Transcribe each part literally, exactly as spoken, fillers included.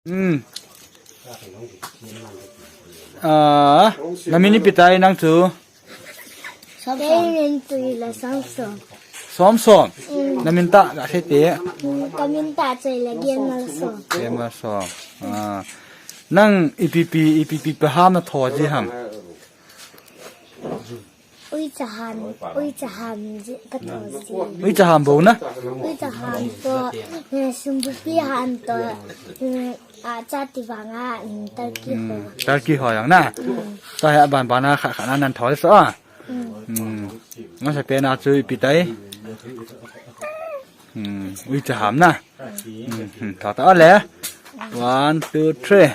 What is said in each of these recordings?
Hmm. Ah, na min ipi tai nang chu? Somsom. Kei min Tuilasamsom. Somsom. Hmm. Na min tah gasei te. Hmm, ka min tah chu ahile Genmalsom. Genmalsom. Ah. Nang ipi pi, ipi pi paham na tho ji ham? Uicha ham, uicha ham ji ka tho ji. Uicha ham bou na? Uicha ham toh, eh, Simbupi ham toh, eh, a chati vanga, mm, turkey ho. Hmm, turkey ho jong na? Hmm. Tua hi aban ban a khat khat na nan tho le so a. Hmm. Hmm. Masa pen a chu ipi tai? Hmm, uicha ham na? Hmm, hmm, tho ta le. One, two, three.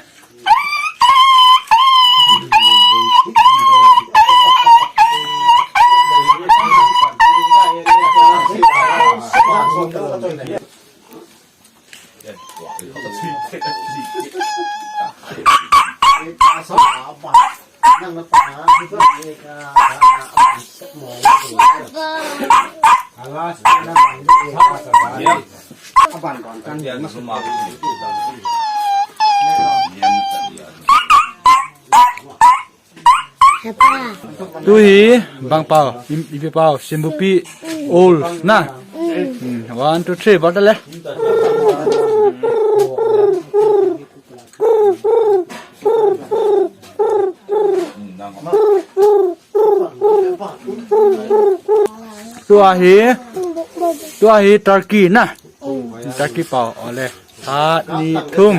Tu hi, bang pau, im-, ipi pau, Simbupi, old, na? Hmm, one, two, three, bol ta le. Tua hi, tua hi turkey na. Turkey pau, ole. Khat, ni, thum.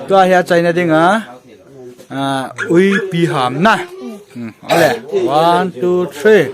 Tua hi achaina dinga, ah, uipi ham na. Hmm, ole. One, two, three.